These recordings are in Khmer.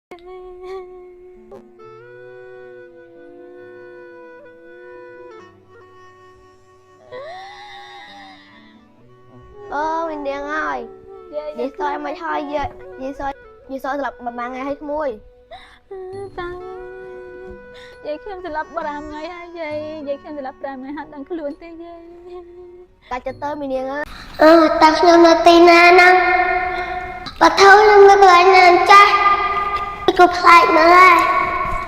អឺមីនាងហើយ យាយ យាយសយមិនហើយយាយយាយសយយាយសយស្លាប់ប្រហែលថ្ងៃហើយក្មួយ តាំងយាយខ្ញុំស្លាប់5ថ្ងៃហើយយាយយាយខ្ញុំស្លាប់5ថ្ងៃហើយដឹងខ្លួនទេយាយ កាច់ចិត្តទៅមីនាងអើយ អឺតើខ្ញុំនៅទីណាហ្នឹងបថូខ្ញុំនៅកន្លែងណាអញ្ចាស់ក៏ប្លែកម្ល៉េះ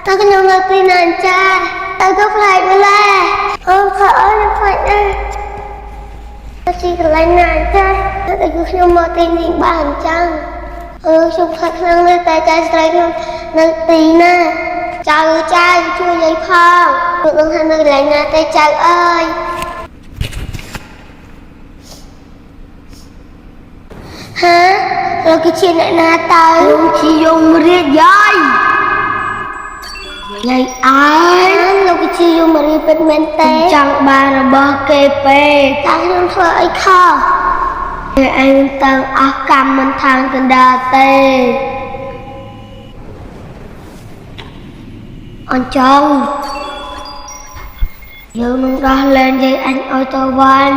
តើខ្ញុំនៅទីណាអញ្ចាស់តើក៏ប្លែកម្ល៉េះអូខអើខ្ញុំប្លែកណាស់តើទីកន្លែងណាអញ្ចាស់តើគឺខ្ញុំមកទីនេះបានអញ្ចឹងអឺខ្ញុំខ្លាចខ្លាំងណាស់តែចៅស្រីខ្ញុំនៅទីណាចៅចៅជួយយាយផងពួកនឹងថានៅកន្លែងណាទេចៅអើយ ហាលោកគឺជាអ្នកណាតើ ខ្ញុំជាយមរាជយាយយាយអើយ លោកគឺជាយមរាជពិតមែនទេ ចង់បានរបស់គេពេក តើខ្ញុំធ្វើអីខុស គេឯងទៅអស់កម្មមិនថងកណ្ដាលទេអញ្ចឹងយើងនឹងដោះលែងយាយអញឲ្យទៅវិញ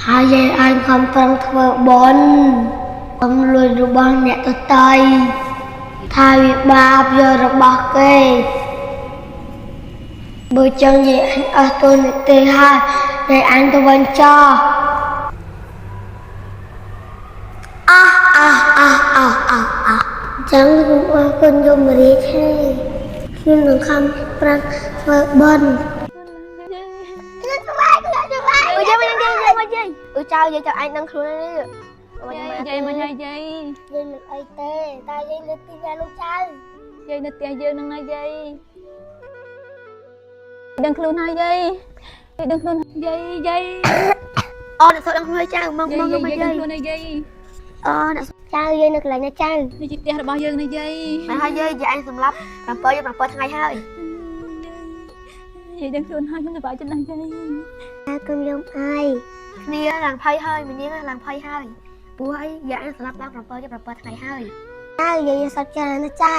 ហើយយាយអញខំប្រឹងធ្វើបុណ្យកុំលួចរបស់អ្នកដទៃថាវាបាបយករបស់គេបើចឹងយាយអញអស់ទូនាទីហើយយាយអញទៅវិញចោះ អះអះអះអះអះអះចឹងខ្ញុំអរគុណយមរាជហើយខ្ញុំនឹងខំប្រឹងធ្វើបុណ្យខ្ញុំស្វាយខ្ញុំស្វាយ អើយាយមកយាយមកយាយអើចៅយាយចៅឯងដឹងខ្លួននេះ យាយមិនហើយយាយ យាយមិនអីទេតែយាយនៅទីណាលោកចៅ យាយនៅផ្ទះយើងហ្នឹងណាយាយដឹងខ្លួនហើយយាយយាយដឹងខ្លួនយាយយាយ អូអ្នកសយដឹងខ្លួនចៅមក យាយ មកមក យាយដឹង យាយ ខ្លួនហើយយាយ អូអ្នក ចៅយាយនៅកន្លែងណាចៅ នេះជាផ្ទះរបស់យើងណាយាយ មិនហើយយាយយាយឯងសម្លាប់7យ7ថ្ងៃហើយ យាយដឹងខ្លួនហើយខ្ញុំសប្បាយចិត្តណាស់យាយ ចៅគុំយំអី គ្នាឡើងភ័យហើយមីនាងឡើងភ័យហើយព្រោះអីយាយឯងសម្លាប់ឡើង7យ7ថ្ងៃហើយ ចៅយាយសັບច្រើនណាស់ចៅ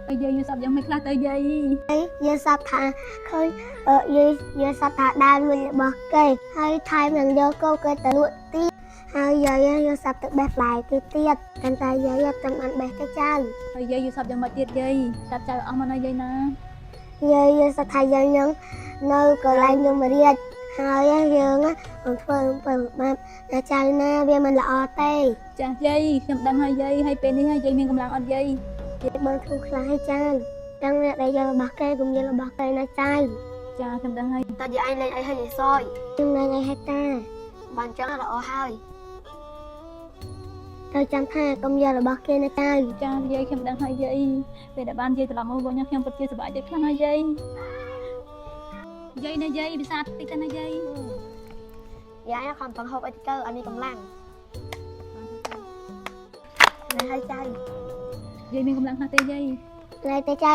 ហើយយាយយល់សប្តិយ៉ាងមិនខ្លះទៅយាយ យាយសັບថាឃើញអឺយាយយាយសັບថាដើរលួចរបស់គេហើយថែមនឹងយកកោគេទៅលក់ទៀតហើយយាយយល់សັບទៅបេះផ្លែគេទៀតតែតែយាយអត់ទាន់បានបេះទេចៅ ហើយយាយយល់សប្តិយ៉ាងម៉េចទៀតយាយប្រាប់ចៅអស់មកណាយាយណា យាយយល់សັບថាយាយនឹងនៅកន្លែងយមរាជហើយយើងនឹងធ្វើអំពើបាបណាចៅណាវាមិនល្អទេ ចាស់យាយខ្ញុំដឹងហើយយាយហើយពេលនេះហើយយាយមានកម្លាំងអត់យាយ យាយបងធូរខ្លះហើយចៅទាំងអ្នកដែលយករបស់គេកុំយករបស់គេណាចៅ ចាខ្ញុំដឹងហើយ តើយាយឯងលេងអីហើយយាយសយ ខ្ញុំនៅថ្ងៃហេតា បានចឹងល្អហើយ ត្រូវចាំថាកុំយករបស់គេណាចៅ ចាយាយខ្ញុំដឹងហើយយាយពេលដែលបានយាយត្រឡប់មកវិញខ្ញុំពិតជាសប្បាយចិត្តខ្លាំងហើយយាយយាយណាយាយពិសាតិចទៅណាយាយ យាយឯងខំប្រឹងហូបអីទៅឲ្យមានកម្លាំងណែហើយចៅ យាយមានកម្លាំងខ្លះទេយាយ ឡើយតែចៅ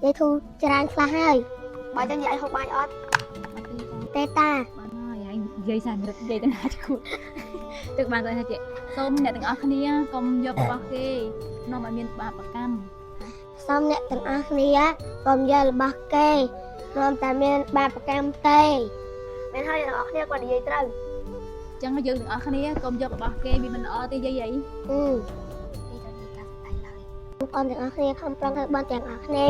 យាយធូរច្រើនខ្លះហើយ បើចឹងយាយឯងហូបបាយអត់ អត់ទេចា ទេតា បានហើយយាយយាយសាមរិតយាយទៅណាឈួតទឹកបានទៅថាចេះសូមអ្នកទាំងអស់គ្នាកុំយករបស់គេនាំឲ្យមានបាបកម្ម សូមអ្នកទាំងអស់គ្នាកុំយករបស់គេព្រមតែមានបាបកម្មទេ មែនហើយអ្នកទាំងអស់គ្នាគាត់និយាយត្រូវ ចឹងយើងទាំងអស់គ្នាកុំយករបស់គេវាមិនល្អទេយាយអី អឺ នេះទៅនិយាយតាមស្ដីឡើយ បងប្អូនទាំងអស់គ្នាខំប្រឹងធ្វើបុណ្យទាំងអស់គ្នា